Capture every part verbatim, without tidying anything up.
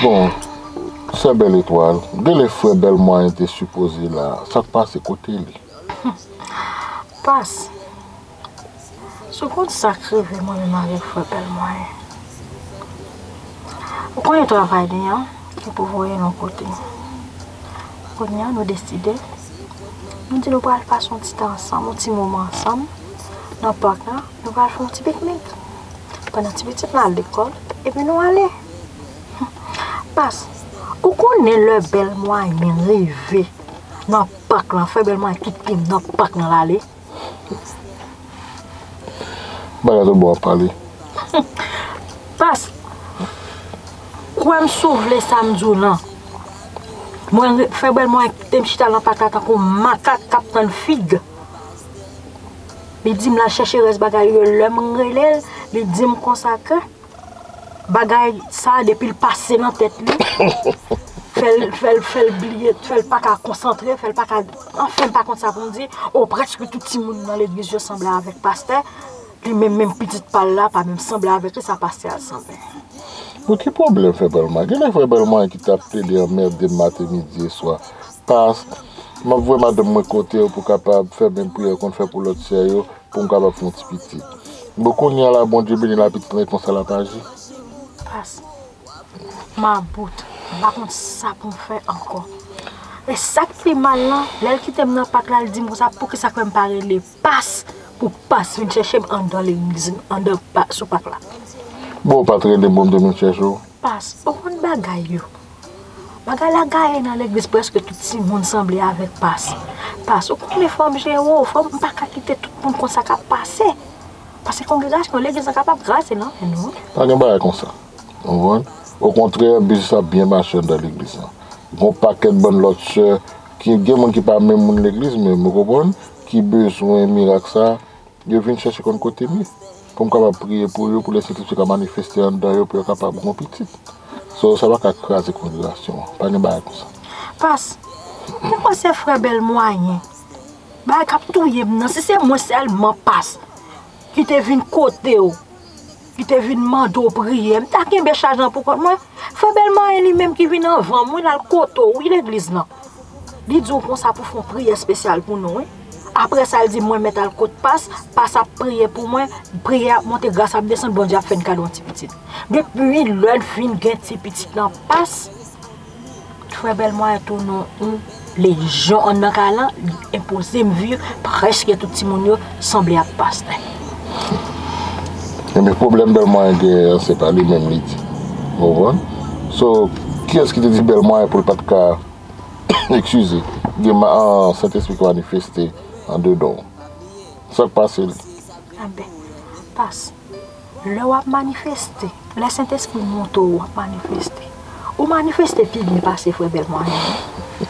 Bon, sè Bèl Etwal, genlè frè Bèl Mwayen te sipoze la. Sa k pase, kote li? Pas, si w konn sa k rive mwen menm avèk frè Bèl Mwayen. Ou konnen travay li an, ki pou voye nou kote. Kounye a, nou deside, nou di nou pral pase yon ti tan ansanm, yon ti moman ansanm, nan pak la, nou pral fè yon ti piknik. Pandan ti pitit la al lekòl, epi nou ale. Pas, ou konnen lè Bèl Mwayen rive nan pak la, frè Bèl Mwayen kite m nan pak la, l ale. Bagay tout bon w ap pale. Pas, kwè m si w vle sa m di w lan. Mwen, frè Bèl Mwayen kite m chita nan pak la tankou makak k ap tann fig. Li di m l al chèche rès bagay yo, lè m rele l, li di m konsa ke bagay sa, depi l pase nan tèt li, fè l, fè l, fè l bliye, fè l pa ka konsantre, fè l pa ka, anfen, m pa konn sa pou m di. O, prèske tout timoun nan legliz yo sanble avèk pastè. Li menm, menm pitit pa l la pa menm sanble avèk li, sa pastè a sanble. Bon, ki pwoblèm frè Bèl Mwayen? Genlè frè Bèl Mwayen ki t ap plede anmède m maten, midi e swa. Pas, m ap voye madanm mwen kote w pou kapab fè menm priyè w konn fè pou lòt sè yo, pou m kapab fè yon ti pitit. Bon, kounye a la, Bondye beni l, pitit lan, e konsa l ap aji. Pas, m about, m pa konn sa pou m fè ankò. E sa k pi mal lan, lè l kite m nan pak la, l di m konsa, poukisa kwè m pa rele Pas pou Pas vin chèche m anndan legliz, anndan pa, sou pak la? Bon, ou pa t rele m pou m te vin chèche w? Pas, ou konn bagay yo. Bagay la gaye nan legliz, prèske tout timoun sanble avèk Pas. Pas, ou konnen fò m jere w, fò m pa ka kite tout moun konn sa k ap pase. Paske kongregasyon, legliz la kapab kraze nan men nou. Pa gen bagay konsa. Ou konprann? Okontrè, biznis ap byen mache anndan legliz la. Gon pakèt bann lòt sè, ki gen moun ki pa menm moun legliz menm, ou konprann, ki bezwen mirak sa, yo vin chèche konn kote m ye. Pou m kapab priye pou yo, pou Lèsentespri ka manifeste anndan yo, pou yo kapab gon pitit. So, sa pa ka kraze kongregasyon an. Pa gen bagay konsa. Pas, ou kwè se frè Bèl Mwayen? Bagay k ap touye m nan, si se mwen sèlman, Pas, ki te vin kote w, ki te vin mande w priyè, m ta kenbe chaj lan pou kont mwen. Frè Bèl Mwayen li menm ki vin anvan mwen, l al kote w, wi, legliz lan. Li di w konsa pou fè yon priyè espesyal pou nou, wi. Apre sa, l di mwen mèt al kot Pas, Pas ap priye pou mwen, priyè ap monte, gras ap desann, Bondye ap fè n kado yon ti pitit. Depi lè n fin gen ti pitit lan, Pas, frè Bèl Mwayen tounen yon lejyon anndan kay lan, li enpoze m vi, prèske tout timoun yo sanble ak pastè. Ebyen, pwoblèm Bèl Mwayen genyen an, se pa li menm li di. Ou konprann? So, kiyès ki te di Bèl Mwayen pou l pa t ka, eskize, gen ma-, an, Sentespri ki manifeste andedan w? Sa k pase l? Enben, Pas, lè w ap manifeste, lè Sentespri monte w, w ap manifeste. Ou manifeste pi byen pase frè Bèl Mwayen an.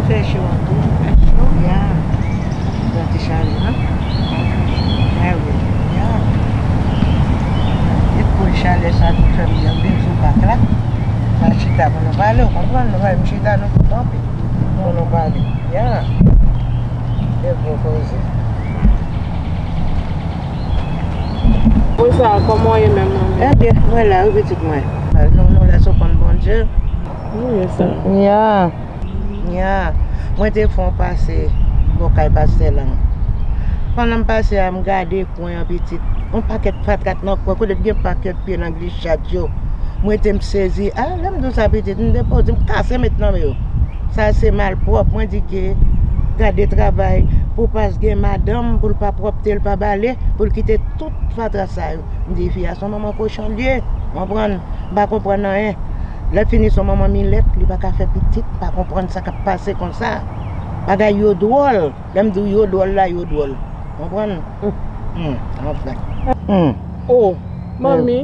Mwen fè cho an tou. Ya. Mwen te chale, non? Mwen wi. Ya. E kou chalè sa tou fè m byen, m vin sou bak la. N a chita pou nou pale, ou konprann? Nou pa m chita, nou tou kanpe pou nou pale. Ya. E bon koze. Konsa, kòman w ye menm, manmi? Ebyen, mwen la, wi, pitit mwen. Nou, nou lèse w konn Bondye. Wi, sa. Ya. Ya. Mwen te fè yon pase bò kay pastè lan. Pandan m pase a, m gade kwen an pitit. Yon pakèt fatra nan kwen, kote t gen pakèt pye nan glisad yo. M rete m sezi. A, lè m di w sa pitit, m depoze, m kase met nan men yo. Sa se malpwòp. Mwen di ke gade travay pou Pas gen madanm, pou l pa pwòpte, l pa bale, pou l kite tout fatra sa yo. M di fi a se yon manman kochon l ye. Konprann? M pa konprann anyen. Lè fini se yon manman milèt, li pa ka fè pitit, m pa konprann sa k ap pase konsa. Bagay yo dwòl. Lè m di w yo dwòl la, yo dwòl. Konprann? Hmm, anfen. Hmm. Oh, manmi,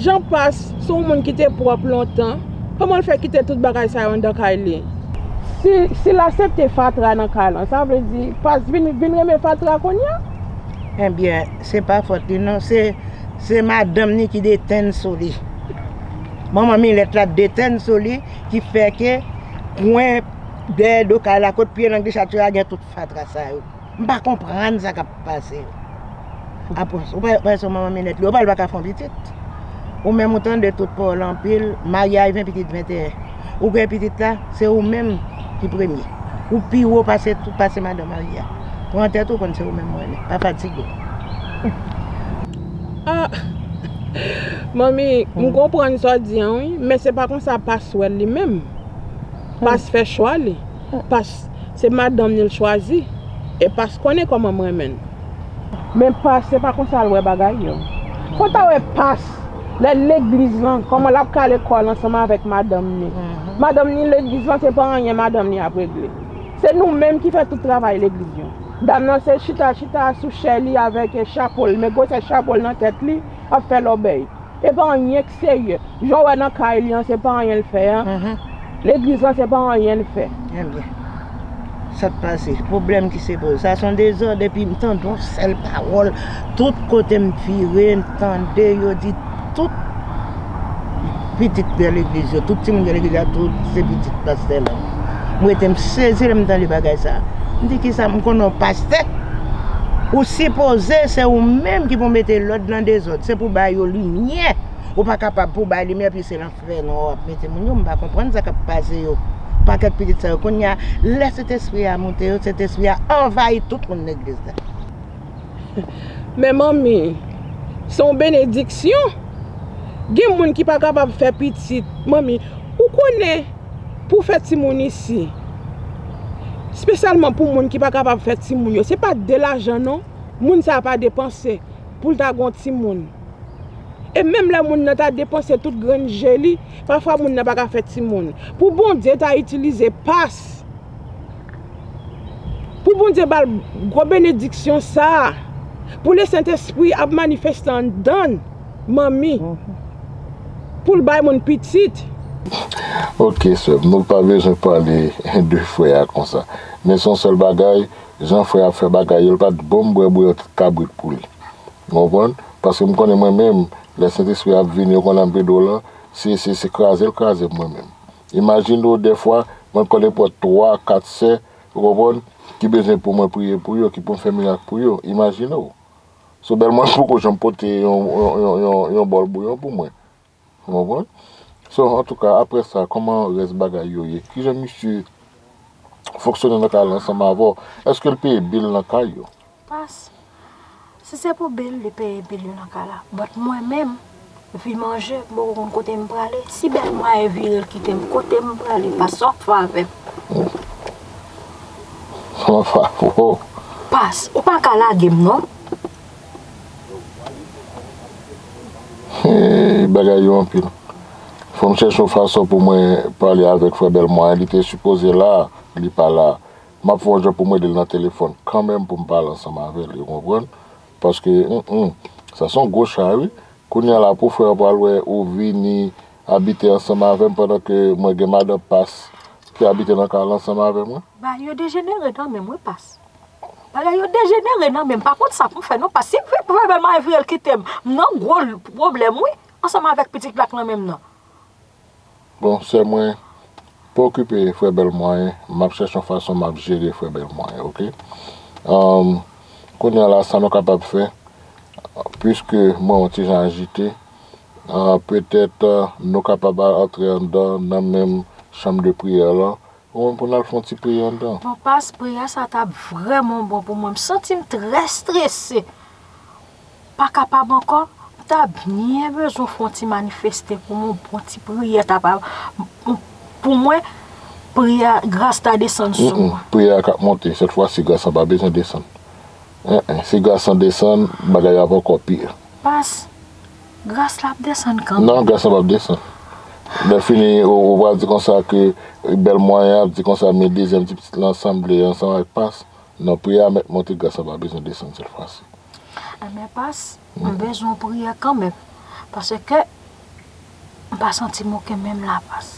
jan Pas se yon moun ki te pwòp lontan, kòman l fè kite tout bagay sa yo anndan kay li? Si, si l aksepte fatra nan kay lan, sa vle di Pas vin, vin renmen fatra kounye a? Ebyen, se pa fòt li non, se, se madanm ni ki detenn sou li. Manman Milèt la detenn sou li, ki fè ke kwen dèyè do kay la, kot pye nan glichatye a gen tout fatra sa yo. M pa konprann sa k ap pase yo. Apre, ou pa, pa son manman Milèt li, ou pa l pa ka fè yon pitit. Ou menm ou tande tout pawòl anpil, maryaj ven pitit venteyen. Ou gen pitit la, se ou menm ki premye. Ou pi wo pase tout, pase madan marye a. Pran tèt ou konn se ou menm mwen renmen. Pa fatige w. Ah, manmi, m konprann sa w di an wi, men se pa konsa Pas wè l li menm. Pas fè chwa li. Pas se madanm ni l chwazi. E Pas konnen kòman m renmen l. Men Pas se pa konsa l wè bagay yo. Fò w ta wè Pas lè legliz lan, kòman l ap kale kò l ansanm avèk madanm ni. Madanm ni legliz lan se pa anyen madanm ni ap regle. Se nou menm ki fè tout travay legliz yo. Dam nan se chita, chita sou chè li avèk chapo l, men gwosè chapo l nan tèt li ap fè lòbèy. E pa anyen k serye. Jan w wè nan kay li an, se pa anyen l fè an. Legliz lan, se pa anyen l fè. Ebyen, sa k pase? Pwoblèm ki se poze. Sa se yon dezòd, epi m tande yon sèl pawòl. Tout kote m vire, m tande yo di tout pitit de legliz yo, tout timoun de legliz la, tout se pitit pastè lan. M rete m sezi lè m tande bagay sa. M di kisa, m konnen yon pastè. Ou sipoze se ou menm ki pou mete lòd nan dezòd. Se pou ba yo limyè. Ou pa kapab pou bay limyè, epi se lanfè nwa w ap mete moun yo. M pa konprann sa k ap pase yo. Pakèt pitit sa yo. Kounye a, lè Sentespri a monte yo, Sentespri a anvayi tout moun legliz la. Men manmi, se yon benediksyon. Gen moun ki pa kapab fè pitit. Manmi, ou konnen pou fè timoun isi, espesyalman pou moun ki pa kapab fè timoun yo, se pa de lajan non. Moun sa a pa depanse pou l ta gen yon timoun. E menm lè moun nan ta depanse tout grenn je li, pafwa moun nan pa ka fè timoun. Pou Bondye ta itilize Pas, pou Bondye ba l gwo benediksyon sa a, pou Lesentespri ap manifeste anndan l, manmi, pou l bay moun pitit. Ok, sè m, nou pa bezwen pale de frè a konsa. Men se yon sèl bagay, jan frè a ap fè bagay yo, l pa t bon m bwè bouyon tout kabrit pou li. Ou konprann? Paske m konnen mwen menm, lè Sentespri a ap vini, ou konn ap plede w lan, se, se, se kraze l kraze m mwen menm. Imajine w dèfwa, mwen konn nenpòt twa, kat sè, ou konprann, ki bezwen pou mwen priye pou yo, ki pou m fè mirak pou yo. Imajine w. So bèl mwen poko janm pote yon, yon, yon, yon, yon bòl bouyon pou mwen. Ou konprann? So, antouka, apre sa, kòman rès bagay yo ye? Kijan misye fonksyone nan kay la ansanm avè w? Èske l peye bil nan kay yo? Pas, si se pou bil, li peye bil yo nan kay la. But mwen menm, vi manje, m poko konn kote m prale. Si bèl mwayen vire l kite m, kote m prale, Pas, sa w ap fè avè m? Sa w ap fè avè w? Pas, ou pa ka lage m non. Hey, bagay yo anpil. Fò m chèche yon fason pou mwen pale avèk frè Bèl Mwayen. Li te sipoze la, li pa la. M ap fè yon jan pou m rele l nan telefòn kanmenm pou m pale ansanm avè l, ou konprann? Paske, mm, mm, sa se yon gwo chay, wi. Kounye a la, pou frè an pral wè ou vini abite ansanm avè m pandan ke mwen gen madan Pas ki abite nan kay la ansanm avè mwen. Bagay yo dejenere nan men m, wi, Pas. Bagay yo dejenere nan men m. M pa konn sa pou m fè non, Pas. Si frè Bèl Mwayen vire l kite m, m nan gwo pwoblèm, wi, ansanm avèk pitit blak nan men m nan. Bon, sè mwen, pa okipe frè Bèl Mwayen, m ap chèche yon fason m ap jere frè Bèl Mwayen, oke? Ahn, kounye a la, sa nou kapab fè, piske mwen yon ti jan ajite, ahn, petèt, ahn, nou kapab al antre anndan nan menm chanm de priyè lan, ou menm pou n al fè yon ti priyè anndan. Bon, Pas, priyè sa t ap vrèman bon pou mwen. M santi m trè strese. Pa kapab ankò, m ta byen bezwen fè yon ti manifeste pou mwen, yon bon ti priyè ta pa, pou mwen, priyè, gras ta desann sou mwen. Priyè a k ap monte, sèt fwa si gras lan pa bezwen desann. En, en, si gras lan desann, bagay yo ap ankò pi. Pas, gras la ap desann kanmenm. Non, gras lan p ap desann. Lè fini, ou, ou pral di konsa ke Bèl Mwayen ap di konsa, men dezyèm ti pitit lan sanble ansanm avèk Pas. Non, priyè a mèt monte, gras lan pa bezwen desann sèt fwa si. Enben, pas, m bezwen w priyè kanmenm. Paske m pa santi m oke menm la, pas.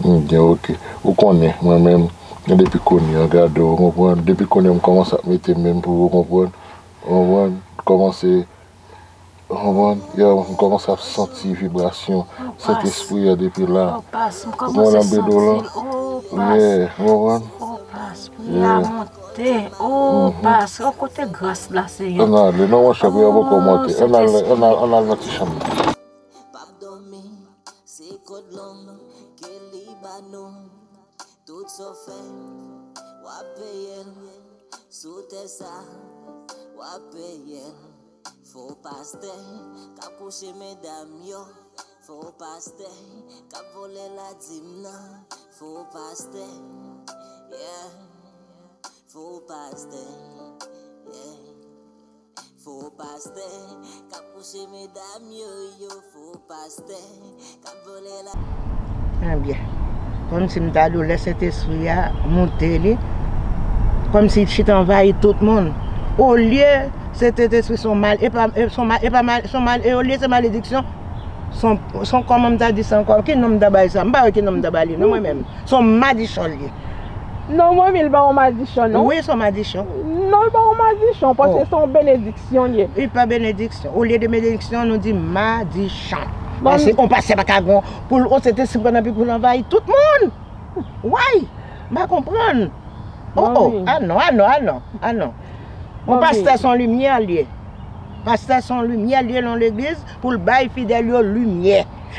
Ebyen, oke. Ou konnen, mwen menm, depi kounye a, gade w, ou konprann? Depi kounye a, m kòmanse ap mete men m pou ou, ou konprann? Ou konprann? Kòmanse, ou konprann? Yo, m kòmanse ap santi vibrasyon Sentespri a depi la. Oh, pas, m kòmanse santi l. Oh, pas. Yeah, ou konprann? Oh, pas, priyè a monte. Oh, pas, oh, kote gras la, Senyè. Ann ale, non, monchè, priyè a poko monte. Ann al, ann al, ann al nan ti chanm nan. P ap dòmi, se kòd long ke li ba nou. Tout sa w fè, w ap peye l. Sou tè sa, w ap peye l. Fo pastè k ap kouche medam yo. Fo pastè k ap vòlè ladim nan. Fo pastè, yeah. Fo pastè, yeah. Fo pastè k ap kouche medam yo, yo. Fo pastè k ap vòlè la. Ebyen, kòmsi m ta di w lè Sentespri a moute li, kòmsi l chita anvayi tout moun. Olye Sentespri se yon mal, e pa, e se yon mal, e pa mal, se yon mal, e olye se malediksyon, se yon, se yon, kòman m ta di sa ankò? Ki non m ta bay sa? M pa wè ki non m ta ba li, non, mwen menm. Se yon madichon l ye. Non, manmi, l pa yon madichon, non. Wi, se yon madichon. Non, l pa yon madichon, paske se yon benediksyon l ye. Li pa benediksyon. Olye de benediksyon, nou di madichon. Paske yon pastè pa ka gen pou l, yon Sentespri pran nan pi pou l anvayi tout moun. Why? M pa konprann. Oh, oh. Ah non, ah non, ah non, ah non. Yon pastè se yon limyè l ye. Pastè se yon limyè l ye nan legliz pou l bay fidèl yo limyè.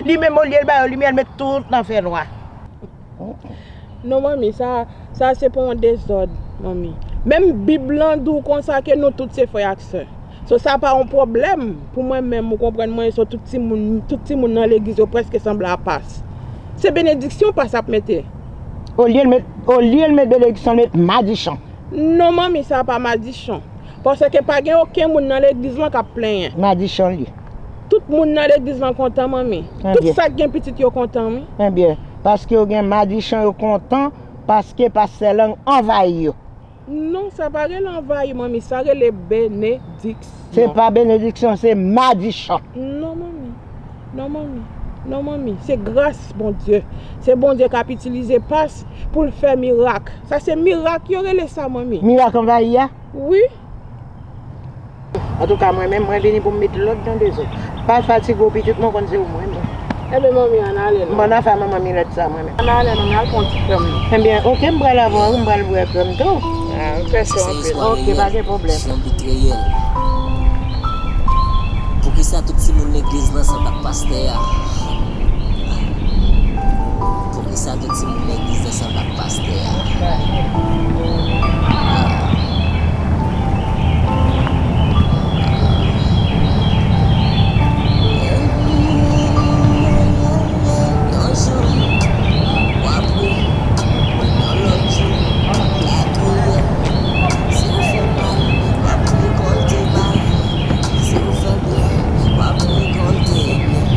Li menm olye l ba yo limyè, l met tout nan fènwa. Non, manmi, sa, sa se pa yon dezòd, manmi. Menm Bib lan di w konsa ke nou tout se frè ak sè. So, sa pa yon pwoblèm pou mwen menm, ou konprann mwen, so tout timoun, tout timoun nan legliz yo prèske sanble a pas. Se benediksyon pas ap mete. Olye l met, olye l met benediksyon, l met madichon. Non, manmi, sa pa madichon. Paske pa gen okenn moun nan legliz lan k ap plenyen. Madichon l ye. Tout moun nan legliz lan kontan, manmi. Tout sa k gen pitit yo kontan, wi. Ebyen, paske yo gen madichon, yo kontan, paske pastè lang anvayi yo. Non, sa pa rele anvayi, manmi, sa rele benediksyon. Se pa benediksyon, se madichon. Non, manmi. Non, manmi. Non, manmi. Se gras Bondye. Se Bondye k ap itilize pas pou l fè mirak. Sa se mirak yo rele sa, manmi. Mirak anvayi a? Wi. Antouka, mwen menm, mwen vini pou m met lòd nan dezòd. Pa fatige w, pitit mwen, konn se ou mwen renmen. Ebyen, manmi, ann ale non. M ban afè manman Milèt sa, mwen menm. Ann ale non, m al pran ti krèm nan. Ebyen, oke, m pral avè w, wi, m pral bwè krèm tou. Ah, m fè sa anpil. Oke, pa gen pwoblèm. Yon bitreyèl. Poukisa tout timoun legliz lan sanble ak pastè a? Poukisa tout timoun legliz lan sanble ak pastè a? Yon jou, w ap ri, yon lòt jou, w ap kriye. Si w fè mal, w ap rekòlte mal. Si w fè byen, w ap rekòlte byen.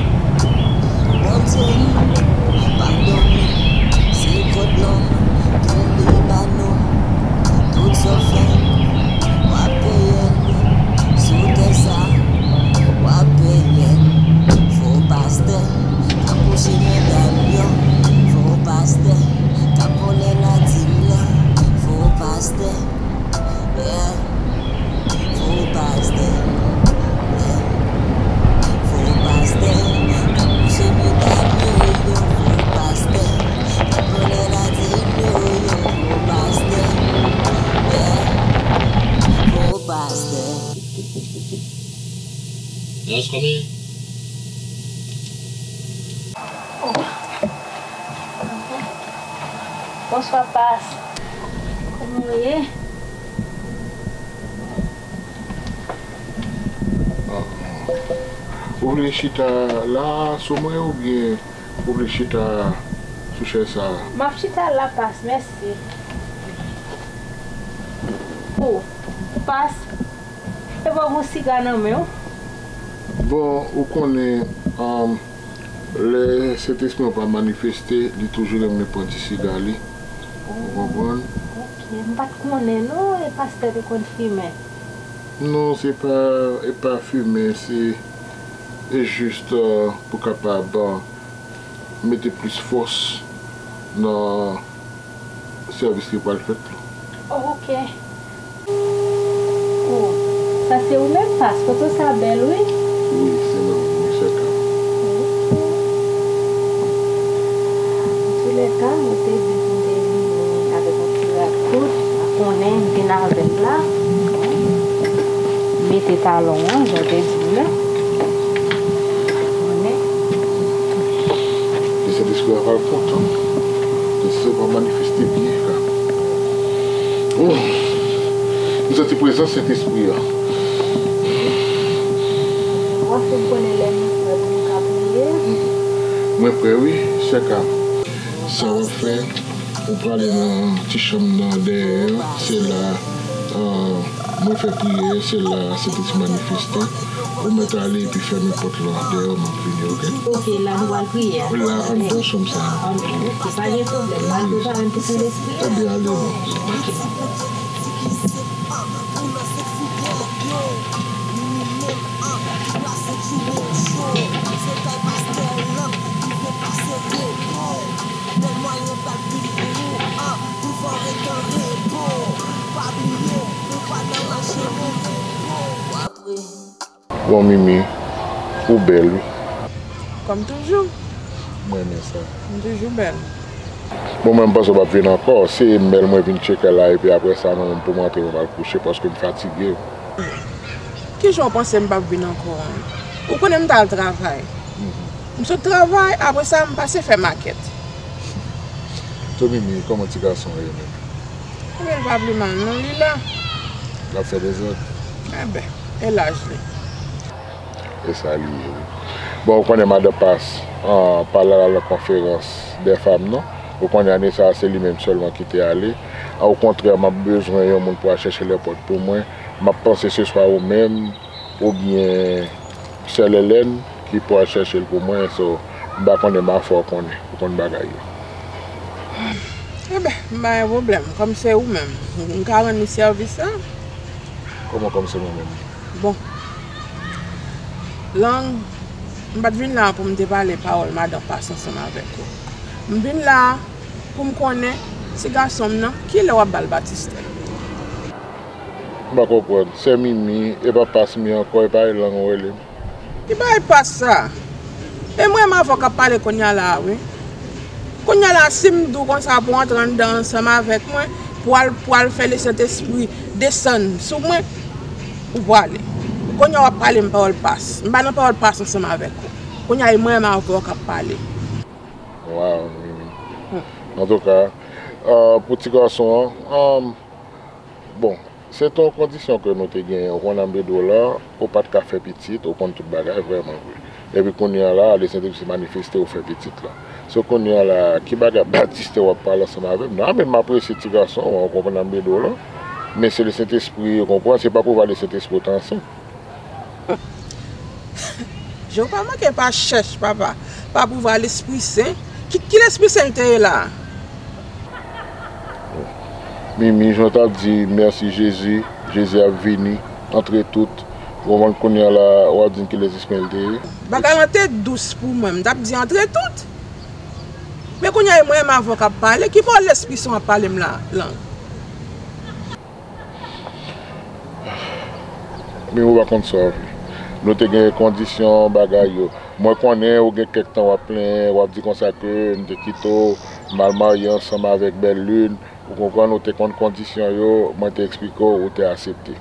Bondye m pa dòmi, se kòd long ke li ba nou. Tout sa w fè, w ap peye l. Sou tè sa, w ap peye l. Fo pastè k ap kouche medam yo. Fo pastè k ap vòlè ladim nan. Fo pastè, yeah. Fo pastè, yeah. Fo pastè k ap kouche medam yo, yo. Fo pastè k ap vòlè ladim yo, yo. Fo pastè, yeah. Fo pastè. Just come in. Bonswa, pas. Kòman w ye? Ou vle chita la sou mwen oubyen ou vle chita sou chèz sa a? M ap chita la, pas, mèsi. Ou, pas, epa w gen yon siga nan men w? Bon, ou konnen, um, lè Sentespri an pa manifeste, li toujou renmen pran ti siga li. Ou konprann? Oke, m pa t konnen non, e pastè te konn fimen. Non, se pa, e pa fimen, se, e jis, euh, pou kapab, euh, mete plis fòs nan sèvis ki pral fèt la. Oh, ok. Oh, sa se ou menm, Pas? Foto sa bèl, wi. Wi, se mwen, mwen, Sèka. Antoulèka, mwen te di pou m te vini avèk yon ti rad kout. Ou konnen, m vin avè l la. M mete talon an, jan w te di m nan. Konnen. Mesye, Sentespri a pral kontan. Mesye, va manifeste byen la. Oh, m santi prezans Sentespri a. W ap fè m konnen lè nou prè pou nou ka priye? Mwen prè, wi, Sèka. Sa w ap fè, ou prale nan ti chanm nan dèyè an, se la, ah, mwen fè priyè, se la Sentespri manifeste. Ou mèt ale epi fèmen pòt lan dèyè w, m ap vini, oke? Oke, la nou pral priye a. La, anndan chanm sa a. Anndan, oke, pa gen pwoblèm. M al prepare m pou Sentespri a. Ebyen, ale non. Oke. Bon, Mimi, ou bèl, wi. Kòm toujou. Mwen renmen sa. M toujou bèl. Bon, mwen, m panse w p ap vin ankò. Se m bèl mwen vin tcheke la, epi apre sa, mwen menm pou m antre, mwen al kouche, paske m fatige. Kijan w panse m p ap vin ankò an? Ou konnen m t al travay. Mhm. M sot travay, apre sa, m pase fè makèt. To Mimi, kòman ti gason an ye menm? Ebyen, l pa pi mal, non, li la. L ap fè dezòd? Enben, e laj li. E sa li ye, wi. Bon, ou konnen madan Pas, ah, pa la, la nan konferans dè fanm, non? Ou konnen ane sa a, se li menm sèlman ki te ale. Okontrè, m ap bezwen yon moun pou al chèche lèpòt pou mwen. M ap panse se swa ou menm, oubyen sè Lèlèn ki pou al chèche l pou mwen, so, m pa konnen, m a fè w konnen, ou konn bagay yo. Enben, m pa gen pwoblèm, kòm se ou menm, m ka rann li sèvis la. Kòman, kòm se mwen menm? Bon. Lang, m pa t vin la pou m te pale pawòl madan Pas ansanm avèk ou. M vin la pou m konnen ti gason m nan, kilè w ap ba l batistè. M pa konprann. Sè Mimi, e pa Pas m ye ankò, e pa Lang ou rele m. Ki bagay Pas sa? E mwen menm avè w k ap pale kounye a la a, wi. Kounye a la, si m di w konsa pou w antre anndan ansanm avèk mwen, pou al, pou al fè Lesentespri desann sou mwen, ou prale. Kounye a w ap pale m pawòl Pas. M pa nan pawòl Pas ansanm avèk ou. Kounye a, e mwen menm avè w k ap pale. Waw, Mimi. Hmm. Antouka, ah, pou ti gason an, ah, bon, se te yon kondisyon ke nou te genyen. Ou konn nan bedo la, ou pa t ka fè pitit, ou konn tout bagay, vrèman vre. Epi kounye a la, Lesentespri manifeste, ou fè pitit la. So kounye a la, ki bagay batistè w ap pale ansanm avè m nan? A, men m apresye ti gason an, ou konprann nan bedo la. Men se Lesentespri, ou konprann, se pa pou va Lesentespri ou te ansent. Je w pa manke pa chèch, papa. Pa pouvwa Lespri Sen. Ki, ki Lespri Sen l te ye la a? Mimi, jan w t ap di, mèsi Jezi, Jezi ap vini, antre tout. Ou konprann kounye a la, w ap di m ki Lespri Sen l te ye. Bagay lan te dous pou mwen, m t ap di antre tout. Men kounye a, e mwen menm avè w k ap pale, ki pawòl Lespri Sen w ap pale m la, Lang? Men ou pa konn sa w vle. Nou te gen kondisyon bagay yo. Mwen konnen ou gen kèk tan w ap plenyen, w ap di konsa ke m te kite w, m al marye ansanm avèk Bèl Lin. Ou konprann, ou te konn kondisyon yo, mwen te eksplike w, ou te aksepte.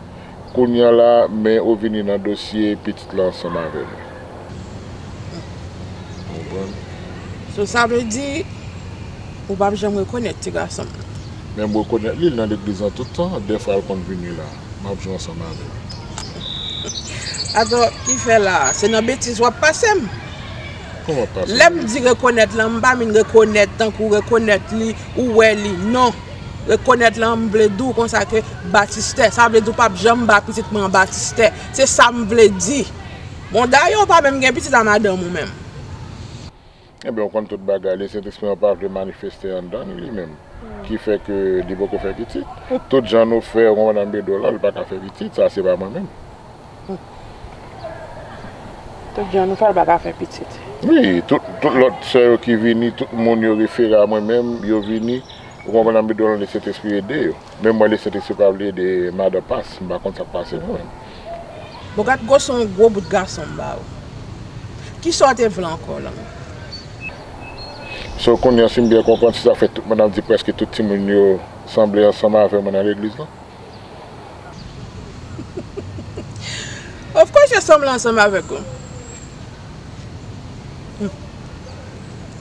Kounye a la, men ou vini nan dosye pitit la ansanm avè mwen. Ou konprann? So, sa vle di, ou p ap janm rekonèt ti gason m nan? Men m rekonèt li, l nan legliz lan tout tan, dèfwa l konn vini la. M ap jwe ansanm avè l. Atò, ki fè la a? Se nan betiz w ap pase m? Kòman pase m? Lè m di rekonèt lan, m pa vin rekonèt tankou rekonèt li, ou wè li, non. Rekonèt lan, m vle di w konsa ke batistè, sa vle di w p ap janm ba pitit mwen an batistè. Se sa m vle di. Bon, dayè, ou pa menm gen pitit a madanm ou menm. Ebyen, ou konn tout bagay, Lespri an pa vle manifeste anndan li, li menm. Ki fè ke li poko fè pitit. Tout jan nou fè, ou konprann, m ede w lan, li pa ka fè pitit, sa se pa mwen menm. Tout jan nou fè, li pa ka fè pitit. Wi, tout, tout lòt sè yo ki vini, tout moun yo refere a mwen menm, yo vini, ou konprann, m ede w lan, Lespri ede yo. Men mwen, Lespri pa vle ede madan Pas, m pa konn sa k pase mwen menm. Bon, gad gwo, se yon gwo bout gason m ba ou. Kisa w te vle ankò la? So, kounye a, si m byen konprann, se sa k fè tout moun ap di prèske tout timoun yo sanble ansanm avè mwen nan legliz lan? Of course, yo sanble ansanm avèk ou.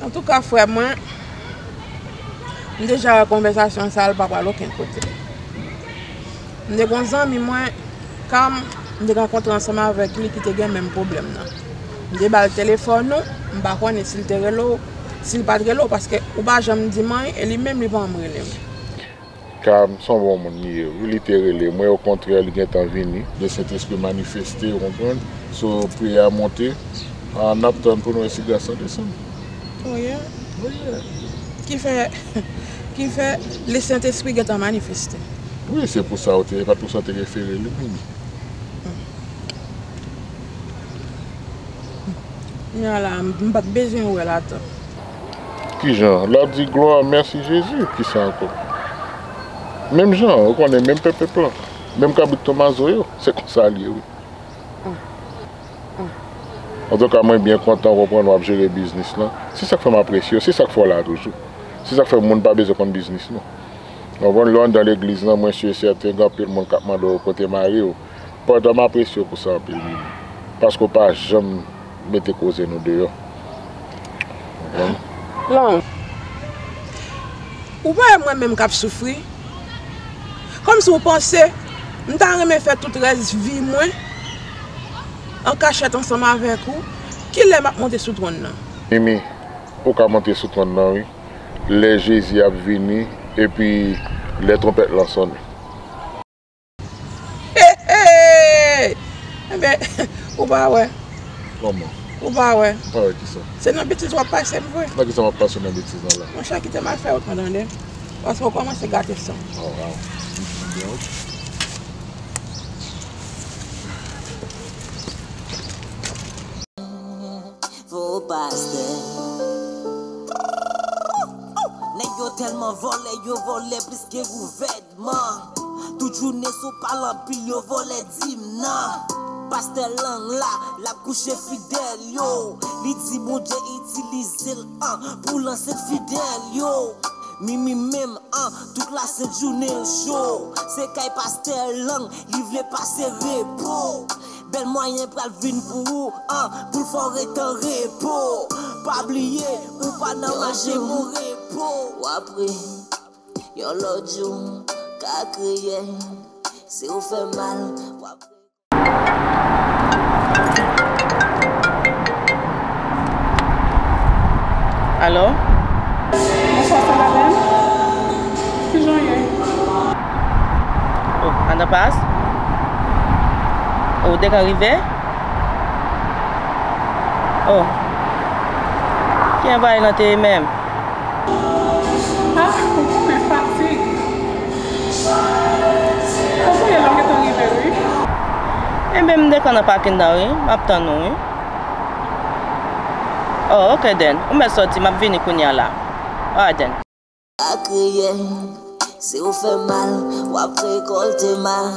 Antouka, frè mwen, m deja wè konvèsasyon sa a, l pa pral okenn kote. M te gon zanmi mwen, Kam, m te rankontre ansanm avèk li ki te gen menm pwoblèm nan. M te ba l telefòn ou, m pa konnen si l te rele w, si l pa t rele w, paske ou pa janm di m anyen, e li menm li pa janm rele m. Kam, se yon bon moun li ye, wi. Li te rele mwen, okontrè, li gentan vini. Lè Sentespri manifeste, ou konprann? So, priyè a monte. Ah, n ap tann pou n wè si gras lan desann. Oh, yeah. Oh, yeah. Ki fè, ki fè, Lesentespri gentan manifeste. Wi, se pou sa ou te, e pa t pou sa w te refere li, Mimi. Kounye a la, m, m pa t bezwen wè l atann. Kijan? L ap di, "Glwa, mèsi Jezi." Kisa ankò? Menm jan, ou konnen, menm pèpèp lan. Menm kabrit Tomazo yo, se konsa l ye, wi. Antouka, mwen byen kontan, ou konprann, w ap jere biznis lan. Se sa k fè m apresye w, se sa k fè w la toujou. Se sa k fè moun pa bezwen konn biznis nou. Ou konprann, lè w anndan legliz lan, mwen si e sèten, gen anpil moun k ap mande w kote mari w. Pandan m apresye w pou sa anpil, Mimi. Paske w pa janm mete koze nou deyò. Ou konprann? Lang, ou pa wè mwen menm k ap soufri? Kòmsi w panse m ta renmen fè tout rès vi mwen an kachèt ansanm avèk ou? Kilè m ap monte sou twòn nan? Mimi, ou ka monte sou twòn nan, wi. Lè Jezi ap vini, epi lè twonpèt lan sonnen. Hey, hey! Enben, ou pa wè. Kòman? Ou pa wè. Ou pa wè kisa? Se nan betiz w ap pase m vre. Nan kisa m ap pase w nan betiz lan la? Monchè, kite m al fè wout mwen tande. Paske w kòmanse gate san m. Oh, wow. Fo pastè. Nèg yo tèlman vòlè, yo vòlè plis ke gouvènman. Tout jounen sou pale anpil, yo vòlè dim nan. Pastè Lang la, l ap kouche fidèl yo. Li di Bondye itilize l, an, pou lanse fidèl yo. Mimi menm, an, tout lasent jounen l cho. Se kay pastè Lang, li vle pase repo. Bèl mwayen pral vin pou ou, an, pou l fè w ret an repo. Pa bliye, ou pa nan mache pou repo. W ap ri, yon lòt jou, ka kriye. Si w fè mal, w ap ri. Alo? Bonswa, Saladin. Kijan w ye? Oh, Madan Pas? Oh, ou deja rive? Oh. Kijan bagay lan te ye menm? Ah, ou konnen fatig. Kote w ye la, m gentan rive, wi. Enben, m deja nan pakin nan, wi. M ap tann ou, wi. Oh, ok, then. Ou mèt sòti, m ap vini kounye a la. Alright, then. Pa kriye, si w fè mal, w ap rekòlte mal.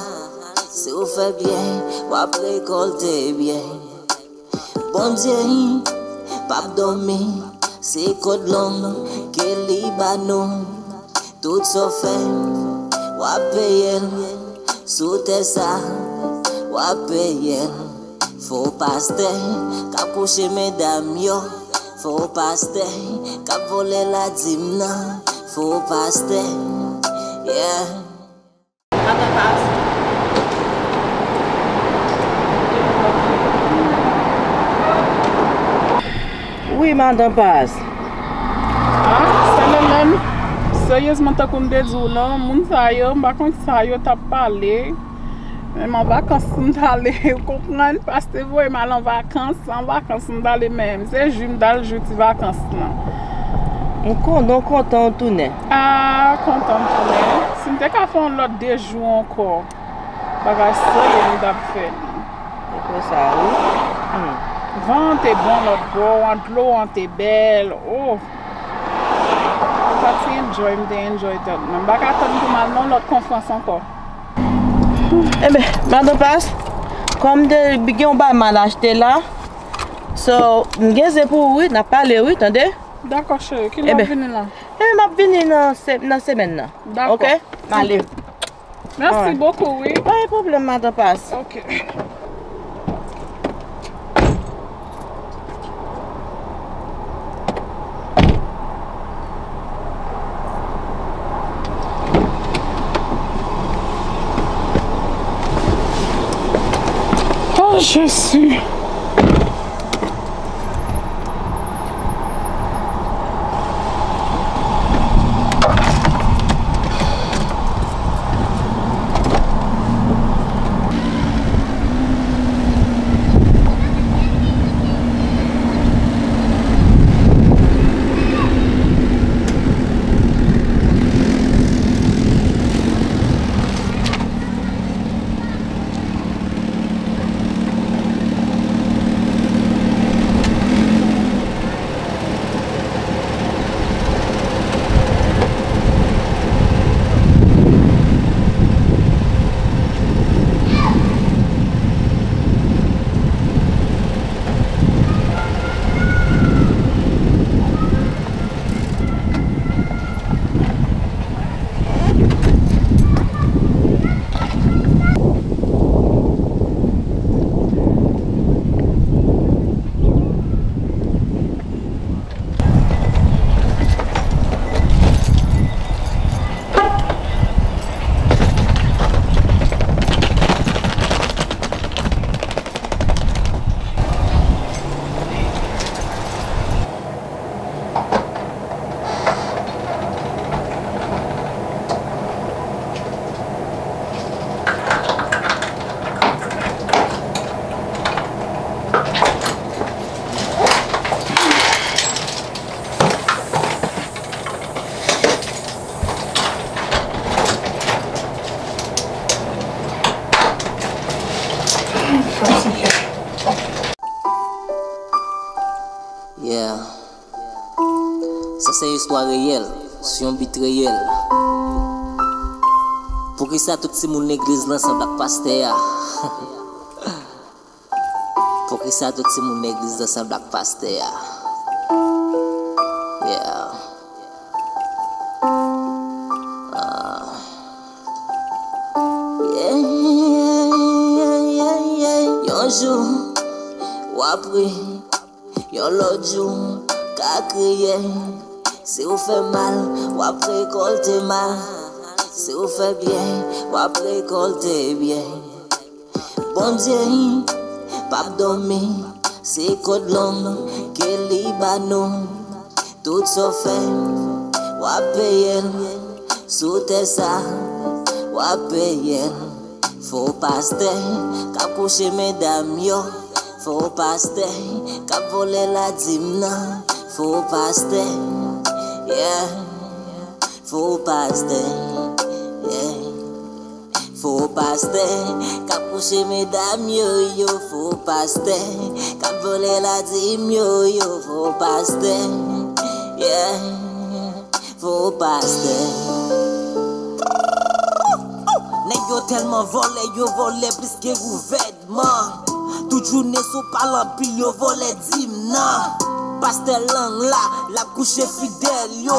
Si w fè byen, w ap rekòlte byen. Bondye p ap dòmi, se kòd long ke li ba nou. Tout sa w fè, w ap peye l. Sou tè sa, w ap peye l. Fo pastè k ap kouche medam yo. Fo pastè k ap vòlè ladim nan. Fo pastè, yeah. Madan Pas. Wi, Madan Pas. Ah, Saladin, seryezman, tankou m te di w lan, moun sa yo, m pa konn sa yo t ap pale. Menm an vakans m t ale, ou konprann? Pastè voye m al an vakans, an vakans m t ale menm. Se jou m t al jou ti vakans lan. M kontan, m kontan w tounen. Ah, kontan m tounen. Si m te ka fè yon lòt de jou ankò, bagay serye m t ap fè li. Se konsa, wi. Hmm. Van an te bon lòt bò an, dlo an te bèl. Oh! M pati enjoy, m te enjoy tèt mwen. M pa ka tann pou m al nan lòt konferans ankò. Enben, madan Pas, kòm m te gen yon bagay m al achte la, so, m gen zen pou ou, wi, n ap pale, wi, tande? Dakò, cheri, kilè w ap vini la? Enben, m ap vini nan se-, nan semèn nan. Dakò. Oke? M ale. Mèsi bokou, wi. Pa gen pwoblèm, madan Pas. Oke. Oh, Jezi. Yeah. Sa se istwa reyèl, sou yon bit reyèl. Poukisa tout timoun legliz lan sanble ak pastè a? Poukisa tout timoun legliz lan sanble ak pastè a? Yeah. Ah. Yeah, yeah, yeah, yeah, yeah. Yon jou, w ap ri. Yon lòt jou, w ka kriye. Si w fè mal, w ap rekòlte mal. Si w fè byen, w ap rekòlte byen. Bondye p ap dòmi, se kòd long ke li ba nou. Tout sa w fè, w ap peye l. Sou tè sa, w ap peye l. Fo pastè k ap kouche medam yo. Fo pastè k ap vòlè ladim nan. Fo pastè, yeah. Fo pastè, yeah. Fo pastè k ap kouche medam yo, yo. Fo pastè k ap vòlè ladim yo, yo. Fo pastè, yeah. Fo pastè. Nèg yo tèlman vòlè, yo vòlè plis ke gouvènman. Tout jounen sou pale anpil, yo vòlè dim nan. Pastè Lang la, l ap kouche fidèl yo.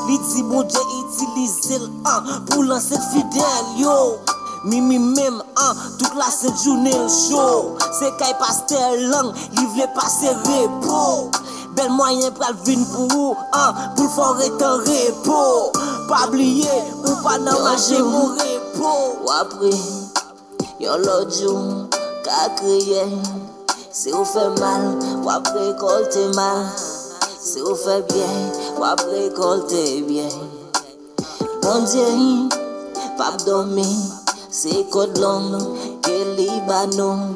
Li di Bondye itilize l, an, pou lanse l fidèl yo. Mimi menm, an, tout lasent jounen l cho. Se kay pastè Lang, li vle pase repo. Bèl mwayen pral vin pou ou, an, pou l fè w ret an repo. Pa bliye, ou pa nan mache pou repo. W ap ri, yon lòt jou, w ka kriye. Si w fè mal, w ap rekòlte mal. Si w fè byen, w ap rekòlte byen. Bondye p ap dòmi, se kòd long Ba nou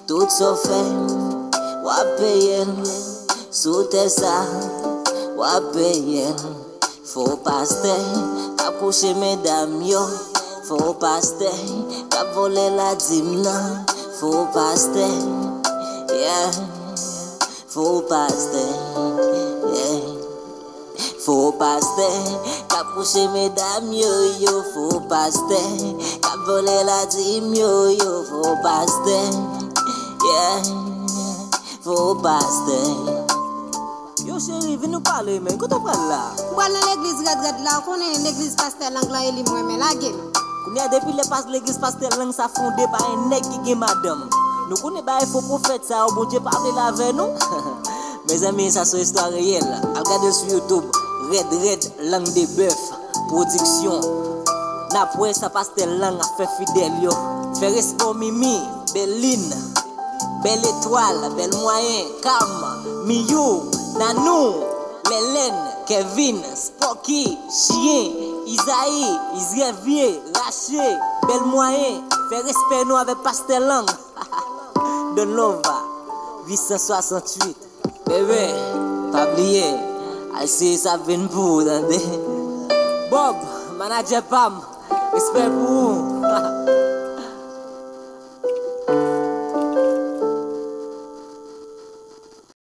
tout sa w fè, w ap peye l. Sou tè sa, w ap peye l. Fo pastè k ap kouche medam yo. Fo pastè k ap vòlè ladim nan. Fo pastè, yeah. Fo pastè, yeah. Fo pastè k ap kouche medam yo, yo. Fo pastè k ap vòlè ladim yo, yo. Fo pastè, yeah. Fo pastè. Yo cheri, vin nou pale, men. Kote w pral la? M pral nan legliz rèd rèd la, ou konnen legliz pastè Lang lan e li m renmen, lage m. Kounye a, depi lè pas legliz pastè Lang sa fonde pa yon nèg ki gen madanm. Nou konnen bagay fo pwofèt sa yo, Bondye pa vle l avè nou. Mezanmi, sa se yon istwa reyèl. Al gade l sou YouTube, Rèd Rèd Lang de Bèf Pwodiksyon. N ap wè sa pastè Lang ap fè fidèl yo. Fè respè w Mimi, Bèlin, Bèl Etwal, Bèl Mwayen, Kam, Miyou, Nanou, Lèlèn, Kèvin, Spòki, Chyen, Izayi, Izrèvye, Rache, Bèl Mwayen. Fè respè nou avèk pastè Lang. Don Lova, uit san swasanntuit. Bebe, pa bliye, al siye sa ap vin pou ou, tande. Bob, manadjè pa m, respè pou ou.